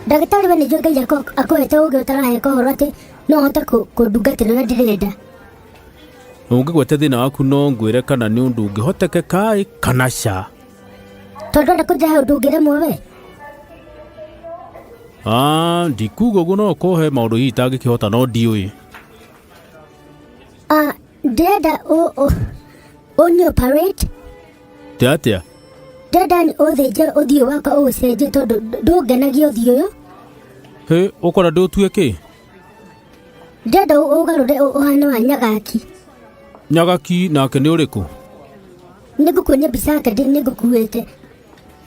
Ndagĩtarĩ we nĩnjũĩ Ngai akũhete ũgĩ ũtaraheka ũhoro atĩ no ũhote kũndungatĩra ũrĩa ndĩrenda. Ũngĩgwete thĩna waku no ngwĩre kana nĩ ũndũ ũngĩhotekeka ĩ kana ca. Tondũ ndũrenda kũnjĩra he ũndũ ũngĩremwo we. Ah, ndikuga ũguo no ũkorwo he maũndũ hihi itangĩkĩhota no ndiũĩ. Ah, ndĩrenda ũni operate. Ti atĩa? Ndĩrenda ũthĩnje ũthiũ wakwa ũũcenjie tondũ ndũngenagia ũthiũ ũyũ. Hĩ, ũkwenda ndĩũtue kĩ? Ndĩrenda ũgarũre ũhane wa Nyagaki. Nyagaki nake nĩ ũrĩkũ? Nĩngũkuonia mbica yake nĩngũkuĩte.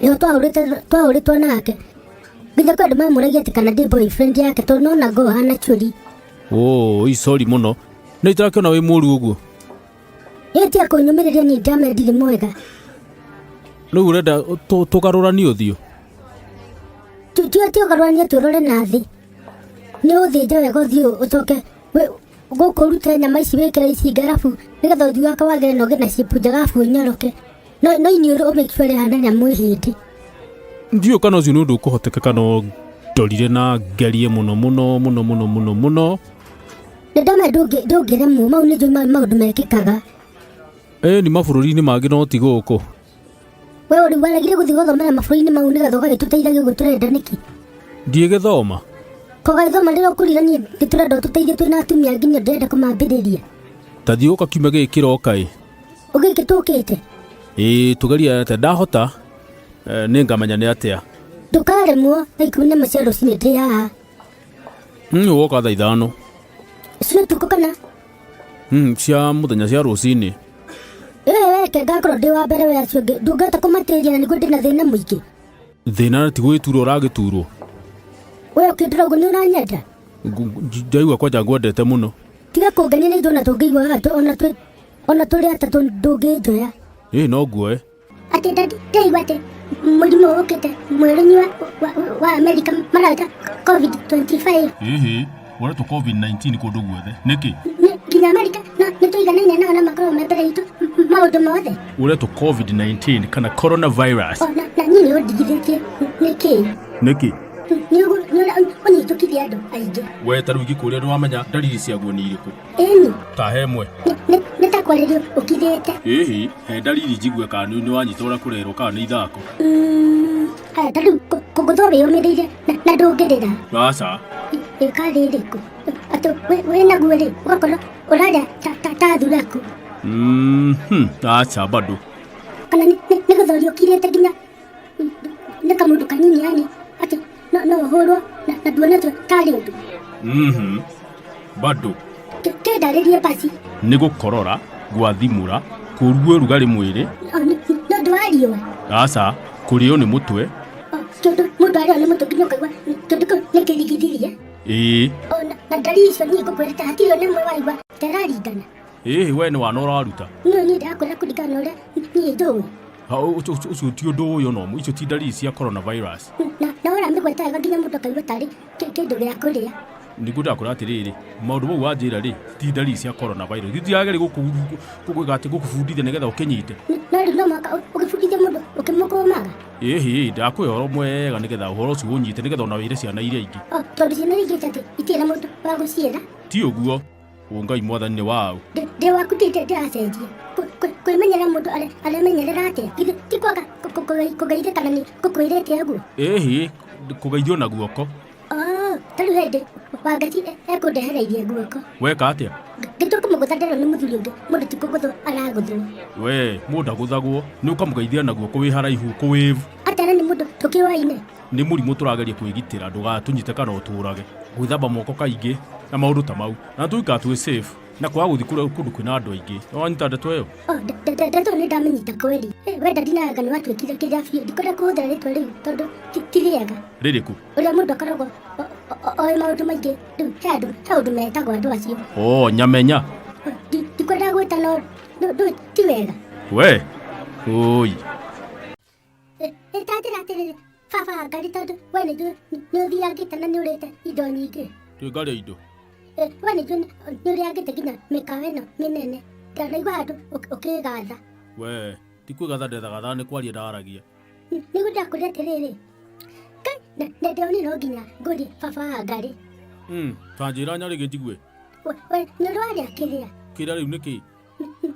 Ĩyo twahũrĩtwo nake. Nginya kwĩ andũ mamũragia atĩ kana ndĩ boyfriend yake tondũ nona ngo hana churi. Oi, sorry mũno. Nĩ itarakĩona wĩ mũru ũguo. Ĩ tiga kũnyũmĩrĩria niĩ ndamenya ndirĩ mwega. Rĩu ũrenda tũgarũranie ũthiũ? Ti ũgarũranie tũrore na thĩ. Nĩ ũthĩnje wega ũthiũ ũcoke gũkũ ũrute nyama ici wĩkĩre ici ngarabu nĩgetha ũthiũ wakwa wagĩre na ũgĩe na shape njega arabu ũnyoroke. No iniũrũ ũ make sure rĩhana nyamũ ĩhĩndĩ. Ndiũĩ kana ũcio nĩ ũndũ ũkũhotekeka no ndorire na ngerie mũno mũno mũno mũno mũno mũno. Nĩ ndamenya ndũngĩremwo, mau nĩ njũĩ maũndũ mekĩkaga. Ĩĩ ni mabũrũri-inĩ mangĩ no ti gũkũ. We ũrĩ waregire gũthiĩ gũthomera mabũrũri-inĩ mau nĩgetha ũgagĩtũteithagia ũguo tũrenda nĩkĩ? Ndiĩgĩthoma. Kũgagĩthoma rĩrĩa ũkũrira niĩ nĩtũrenda ũtũteithie twĩna atumia angĩ niĩ ndĩrenda kũmambĩrĩria. Ta thiĩ ũka kiumia gĩkĩ kĩroka ĩ. Gĩkĩ tũkĩte? Ĩĩ tũgerie atĩa ndahota nĩ ngamenya nĩ atĩa. Ndũkaremwo thaa 11 cia rũcinĩ ndĩ haha. Woka thaa 5. Cia ũtukũ kana? Cia mũthenya cia rũcinĩ. Ĩĩ weke ngakorwo ndĩ wa mbere we acio angĩ ndũngĩhota kũmatĩria na nĩguo ndĩna thĩna mũingĩ. Thĩna ti gwĩturwo ũragĩturwo. We ũkĩndora ũguo nĩ ũranyenda? Ndaigua kwanja ngwendete mũno. Tiga kũngenia na ithuĩ ona tũngĩigua haha ona twĩ ona tũrĩ atatũ ndũngĩnjoya. Ĩĩ no nguoe. Atĩ ndaigua atĩ mũrimũ ũkĩte mwerũ-inĩ wa Amerika marawĩta COVID 25. Ĩhĩ, ũretwo COVID 19 kũndũ guothe. Nĩkĩ? Nginya Amerika nĩ tũiganaine nao na makoragwo me mbere itũ maũndũ mothe. Ũretwo COVID 19 kana coronavirus. Na niĩ nĩ ũndigithĩtie nĩkĩ? Nĩkĩ? Nĩ ũnyitũkirie andũ aingĩ. We ta rĩu ingĩkũria nĩ wamenya ndariri ciaguo nĩ irĩkũ? Ĩni. Ta he ĩmwe. Nĩ ta kwarĩrio ũkirĩte. Ĩhĩ, he ndariri njigue kana nĩ wanyita ũrĩa kũrerwo kana nĩ ithako. Haya ta rĩu kũgũthwo wĩyũmĩrĩirie na ndũngĩrĩra. Aca. Ĩkarĩ ĩrĩkũ? Atĩ wĩnaguo rĩ, ũgakorwo ũrarĩa ta thuraku. Aca bado. Kana nĩ gũthoria ũkirĩte nginya nĩ kamũndũ kanini yani atĩ no ũhũrwo na nduone tarĩ ũndũ. Bado. Kĩndarĩrie basi. Nĩ gũkorora, gwathimũra, kũruo rugarĩ mwĩrĩ. Nĩ ũndũ wa riũa? Aca, kũrĩo nĩ mũtwe. Kĩndũ mũndũ arĩo nĩ mũtwe nginya ũkaigua kĩndũ kĩu nĩ kĩrigithirie. Ĩĩ. Na ndariri icio niĩ ngũkwĩrĩte hatirĩ ona ĩmwe waigua ta ĩraringana. Ĩĩ we nĩ wana ũraruta. Niĩ niĩ ndĩrakwĩra kũringana na ũrĩa niĩ njũĩ. Ũcio ti ũndũ ũyũ no icio ti ndariri cia coronavirus. Na ũramĩgweta wega nginya mũndũ akaigua tarĩ kĩndũ gĩa kũrĩa. Nĩguo ndakwĩra atĩrĩrĩ, maũndũ mau wanjĩra rĩ, ti ndariri cia coronavirus. Ndirageria gũkũ atĩ gũkũbundithia nĩgetha ũkĩnyite. No rĩu no mũhaka ũgĩbundithie mũndũ ũkĩmũkũmaga. Ĩhĩ, ndakũhe ũhoro mwega nĩgetha ũhoro ũcio ũnyite nĩgetha ona wĩre ciana iria ingĩ. Tondũ ciana iria ingĩ atĩ itirĩ na mũndũ wa gũciĩra. Ti ũguo. Ngai mwathani nĩ waũ. Ndĩ waku ndĩracenjia. Kwĩmenyerera mũndũ aremenyerera atĩa? Githĩ ti kwaga kũgeithĩka na nĩ ngũkwĩrĩte ũguo? Ĩhĩ, kũgeithio na guoko. Ta rĩu hĩndĩ Wangeci ekũndehereirie guoko. Weka atĩa? Ngĩtua kũmũgũtha nderwo nĩ mũthuri ũngĩ, mũndũ ti kũgũthwo aragũthwo. We, mũndũ agũthagwo, nĩ ũkamũgeithia na guoko wĩ haraihu ũkũwave. Atĩa na nĩ mũndũ tũkĩũaine? Nĩ mũrimũ tũrageria kwĩgitĩra ndũgatũnyite kana ũtũrage. Gwĩthamba moko kaingĩ na maũndũ ta mau. Na tũikara twĩ safe na kwaga gũthiĩ kũndũ kwĩna andũ aingĩ. Nĩ wanyita ndeto ĩyo? Ndeto ĩyo nĩ ndamĩnyita kweli. We daddy na anga nĩ watuĩkire kĩrĩa biũ. Ndikwenda kũhũthĩra rĩtwa rĩu tondũ ti rĩega. Rĩrĩkũ? Ũrĩa mũndũ akoragwo oĩ maũndũ maingĩ. Rĩu he andũ he ũndũ metagwo andũ acio. Oh, nyamenya. Ndikwendaga gwĩta no ti wega. We, oi. Ĩtanjĩra atĩrĩrĩ, baba wa ngari tondũ we nĩ njũĩ nĩ ũthiangĩte na nĩ ũrĩte indo nyingĩ. Twĩ ngarĩa indo. We nĩ njũĩ nĩ ũrĩangĩte nginya mĩkawa ĩno mĩnene. Ndanaigua handũ ũkĩgatha. We, ti kwĩgatha ndethagathaga nĩ kwaria ndaragia. Nĩguo ndakwĩra atĩrĩrĩ, Ndĩronire no nginya ngũrie baba wa Ngarĩ. Ta njĩra Nyarĩgĩ njigue. We nĩ ũrĩ warĩa kĩrĩa? Kĩrĩa rĩu nĩ kĩĩ?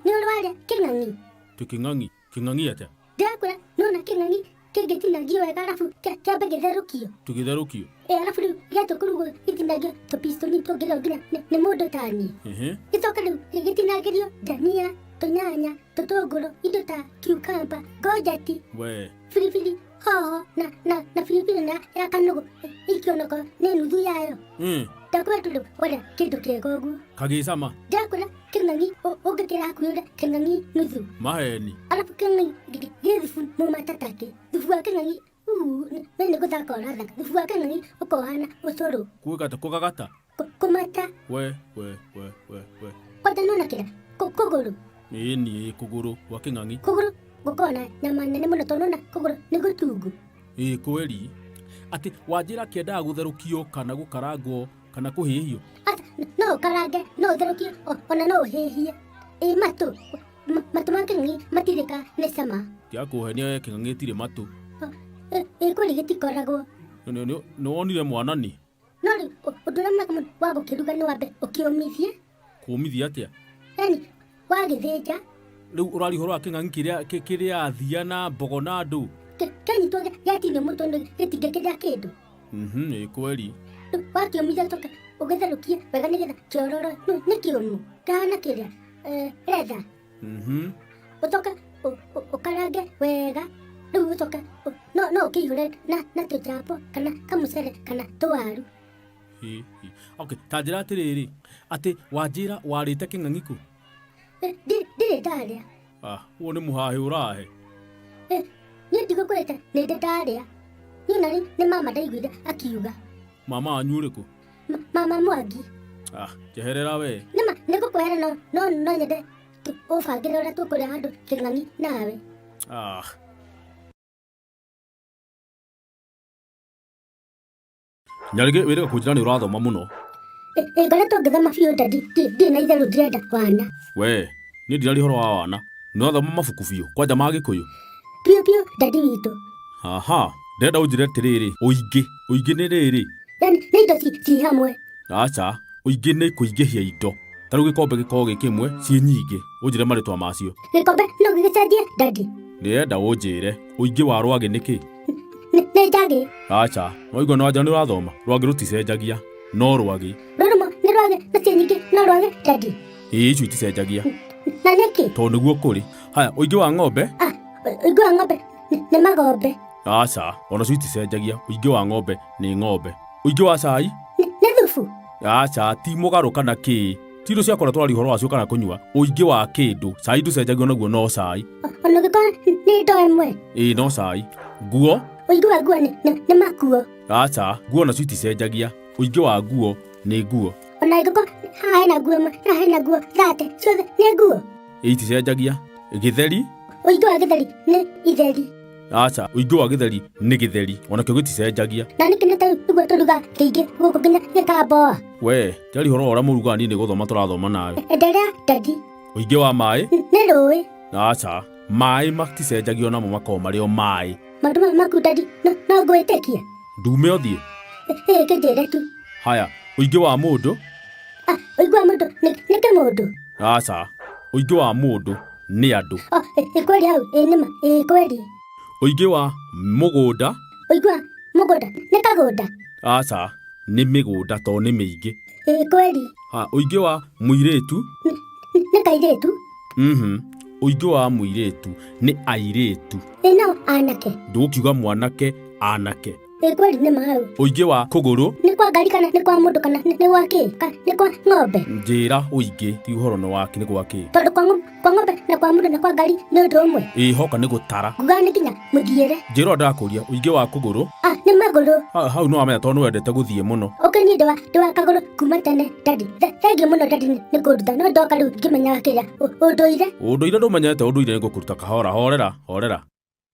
Nĩ ũrĩ warĩa kĩng'ang'i? Tĩ kĩng'ang'i? Kĩng'ang'i atĩa? Ndĩrakwĩra nĩwona kĩng'ang'i kĩngĩtinangio wega arabu kĩambe gĩtherũkio. Tũgĩtherũkio? Ĩ arabu rĩu gĩatua kũrugwo gĩtinangio tũpici tũnini tũngĩrĩo nginya nĩ mũndũ ta niĩ. Gĩcoke rĩu gĩtinangĩrio ndania, tũnyanya, tũtũngũrũ, indo ta cucumber, ngojeti, We. biribiri, hoho na na na biribiri na ya kanũgũ ikĩonoko nĩ nuthu yayo. Ndakwĩra tondũ warĩa kĩndũ kĩega ũguo. Kagĩcama. Ndĩrakwĩra kĩng'ang'i ũngĩkĩra hakuhĩ ũrĩe kĩng'ang'i nuthu. Maheni. Arabu kĩng'ang'i gĩ thubu mũmata takĩ. Thubu wa kĩng'ang'i we nĩ gũthaka ũrathaka. Thubu wa kĩng'ang'i ũkoragwo ũhana ũcũrũ. Gwĩka atĩa? Kũgagata? Kũmata. We we we we we. Kwanja nĩwona kĩrĩa kũgũrũ. Ĩni kũgũrũ gwa kĩng'ang'i. Kũgũrũ gũkoragwo na nyama nene mũno tondũ nĩwona kũgũrũ nĩ gũtungu. Ĩĩ kweri. Atĩ wanjĩra kĩendaga gũtherũkio kana gũkarangwo kana kũhĩhio? Aca, no ũkarange, no ũtherũkie ona no ũhĩhie. Ĩ matũ, matũ ma kĩng'ang'i matirĩ ka nĩ cama. Tiga kũhenia we kĩng'ang'i gĩtirĩ matũ. Ĩ kweri gĩtikoragwo. Nĩ wonire mwanani? No rĩu ũndũ ũrĩa mwega mũno wa gũkĩruga nĩ wambe ũkĩũmithie. Kũũmithia atĩa? Yaani wagĩthĩnja. Rĩu ũraria ũhoro wa kĩng'ang'i kĩrĩa kĩrĩa thia na mbogo na andũ? Kĩanyitwo gĩatinio mũtwe nĩ gĩtingĩkĩrĩa kĩndũ. Ĩ kweri. Rĩu wakĩũmithia ũcoke ũgĩtherũkie wega nĩgetha kĩororo, nĩ kĩũmũ, kĩhana kĩrĩa leather. Ũcoke ũkarange wega, rĩu ũcoke no ũkĩihũre na tũchapo kana kamũcere kana tũwaru. Okay, ta njĩra atĩrĩrĩ, atĩ wanjĩra warĩte kĩng'ang'i kũ? Ndirĩ ndarĩa. Ũyũ nĩ mũhahĩ ũrahe. Niĩ ndigũkwĩrĩte nĩ ndĩ ndarĩa. Niĩ na rĩu nĩ mama ndaiguire akiuga. Mama wanyu ũrĩkũ? Mama Mwangi. Njeherera we. Nĩma nĩngũkwehera no no nyende ũbangĩre ũrĩa tũkũrĩa handũ kĩng'ang'i nawe. Nyarĩgĩ wĩrĩga kũnjĩra nĩ ũrathoma mũno. Ngoretwo ngĩthoma biũ daddy, ndirĩ na itherũ ndirenda wana. We, niĩ ndiraria ũhoro wa wana. Nĩ ũrathoma mabuku biũ, kwanja ma Gĩkũyũ? Biũ biũ daddy witũ. Aha, ndĩrenda ũnjĩre atĩrĩrĩ, ũingĩ, ũingĩ nĩ rĩrĩ? Yaani nĩ indo ci hamwe. Aca, ũingĩ nĩ kũingĩhia indo. Ta rĩu gĩkombe gĩkoragwo gĩ kĩmwe, ciĩ nyingĩ. Ũnjĩre marĩtwa macio. Gĩkombe no gĩgĩcenjie daddy? Ndĩrenda ũnjĩre, ũingĩ wa rwagĩ nĩ kĩ? Nĩ njagĩ. Aca, waigua nĩ wanja nĩ ũrathoma? Rwagĩ rũticenjagia, no rwagĩ. Rũrũmwe nĩ rwagĩ na ciĩ nyingĩ no rwagĩ daddy? Ĩĩ icio iticenjagia. Na nĩkĩ? Tondũ nĩguo kũrĩ. Haya, ũingĩ wa ng'ombe? Ũingĩ wa ng'ombe nĩ magombe. Aca, onacio iticenjagia. Ũingĩ wa ng'ombe nĩ ng'ombe. Ũingĩ wa cai? Nĩ thubu. Aca, ti mũgarũ kana kĩ. Ti indo cia kũrĩa tũraria ũhoro wacio kana kũnyua. Ũingĩ wa kĩndũ. Cai ndũcenjagio naguo no cai. Ona ũngĩkorwo nĩ ndoo ĩmwe? Ĩĩ no cai. Nguo? Ũingĩ wa nguo nĩ makuo. Aca, nguo nacio iticenjagia. Ũingĩ wa nguo nĩ nguo. Ona ingĩkorwo haha hena nguo ĩmwe, haha hena nguo thate, ciothe nĩ nguo. Ĩĩ iticenjagia. Gĩtheri? Ũingĩ wa gĩtheri nĩ itheri. Aca, ũingĩ wa gĩtheri nĩ gĩtheri, onakĩo gĩticenjagia. Na nĩkĩ nĩ ta ũguo tũrugaga kĩingĩ gũkũ nginya gĩkamboa? We, ndĩraria ũhoro wa ũrĩa mũrugaga niĩ nĩ gũthoma tũrathoma nawe. Endelea daddy. Ũingĩ wa maĩ? Nĩ rũĩ. Aca, maĩ maticenjagio namo makoragwo marĩ o maĩ. Maũndũ maya maku daddy no ngwĩtĩkie? Ndume ũthiĩ? Ĩĩ kĩnjĩre tu. Haya, ũingĩ wa mũndũ? Ũingĩ wa mũndũ nĩ kĩmũndũ? Aca, ũingĩ wa mũndũ nĩ andũ. Ĩ kweli hau, ĩ nĩma, ĩ kweli. Ũingĩ wa mũgũnda? Ũingĩ wa mũgũnda nĩ kagũnda? Aca, nĩ mĩgũnda tondũ nĩ mĩingĩ. Ĩ kweli. Ha, ũingĩ wa mũirĩtu? Nĩ kairĩtu? Ũingĩ wa mũirĩtu nĩ airĩtu. Ĩ no anake? Ndũgũkiuga mwanake, anake. Ĩ kweli nĩ ma hau. Ũingĩ wa kũgũrũ? Nĩ kwa ngari kana nĩ kwa mũndũ kana nĩ gwa kĩ? Nĩ kwa ng'ombe? Njĩra ũingĩ ti ũhoro nĩ wa nĩ gwa kĩ? Tondũ kwa ng'ombe na kwa mũndũ na kwa ngari nĩ ũndũ ũmwe. Ĩ hoka nĩ gũtara. Ngugaga nĩ nginya mũthiĩre. Njĩra ũrĩa ndakũria, ũingĩ wa kũgũrũ? Nĩ magũrũ. Hau nĩ wamenya tondũ nĩ wendete gũthiĩ mũno. Ũkĩ niĩ ndĩ wa kagũrũ kuma tene daddy. Thengiũ mũno daddy nĩ kũnduta no ndoka rĩu ngĩmenyaga kĩrĩa ũndũire. Ũndũire ndũmenyete, ũndũire nĩ ngũkũruta kahora, horera, horera.